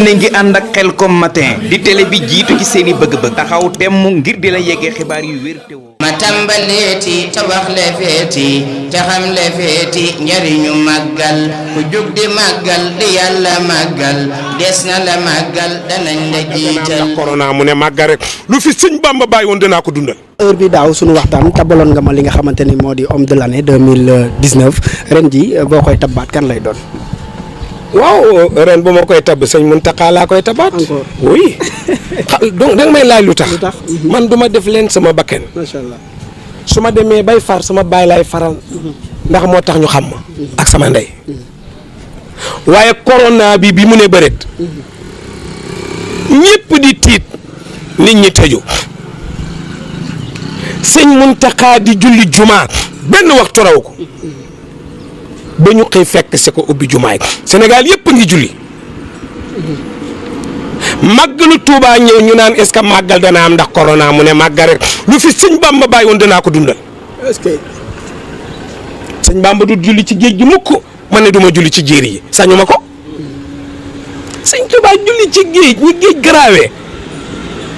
ne ngi ànd ak Khelcom matin di télé bi jiitu ci seeni bëgg-bëgg taxaw temm ngir di la yeggee xibaar yu wér te woo ma tàmbaleeti te wax le feeti te xam le feeti njariñu màggal ku jug di màggal di yàlla màggal des na la màggal danañ la jiital corona mu ne màggal rek lu fi sëñ Bamba bàyyi woon danaa ko dundal. heure bi daaw suñu waxtaan tabaloon nga ma li nga xamante ni moo di homme de l'année 2019 ren ji boo koy tabbaat kan lay doon. waaw ren bu ma koy tabb sëñ Mountakha laa koy tabaat. encore oui. donc da nga may laaj lu tax. man du ma def leen sama bakken. macha allah. su ma demee bay far sama baay laay faral. ndax moo tax ñu xam ma. ak sama ndey. waaye corona bi mu ne bëreet. ñëpp di tiit nit ñi tëju. sëñ Mountakha di julli jumaa benn waxtu raw ko. ba ñu xëy fekk si ko ubbi jumaay Sénégal yëpp ngi julli màggalu Tuubaa ñëw ñu naan est-ce que màggal dana am ndax corona mu ne màggal rek lu fi sëñ Bamba bàyyi woon danaa ko dundal. est-ce que. sëñ Bamba du julli ci géej gi mukk ma ne duma julli ci jéeri yi sañu ma ko sëñ Tuubaa julli ci géej ñi géej garaawee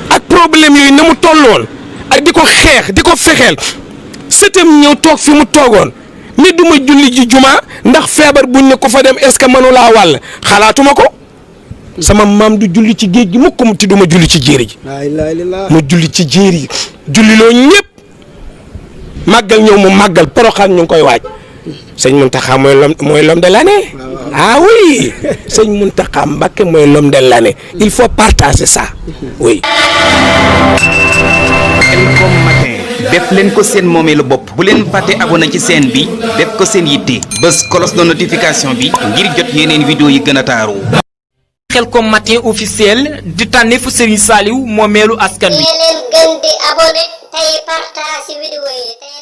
ak problème yooyu na mu tolloon ak di ko xeex di ko fexeel sëtam ñëw toog fi mu toogoon. ni duma julli ji juma ndax feebar buñ ne ko fa dem est-ce que mënu laa wàll xalaatuma ko sama maam du julli ci géej gi mukk mu ti duma julli ci jéeri ji mu julli ci jéeri yi julli loo ñëpp màggal ñëw mu màggal Porokhane ñu ngi koy waaj sëñ Mountakha mooy l'homme de l'année ah oui sëñ Mountakha Mbacké mooy l'homme de l'année il faut partager ça oui. Khelcom matin def leen ko seen moomeelu bopp bu leen fàtte abonné ci chaîne bi def ko seen yitte bës cloche de notification bi ngir jot yeneen vidéo yi gën a taaru. Khelcom matin officiel di tànneefu Serigne Saliou moomeelu askan wi. leen gën di abonné tey partage vidéo yi tey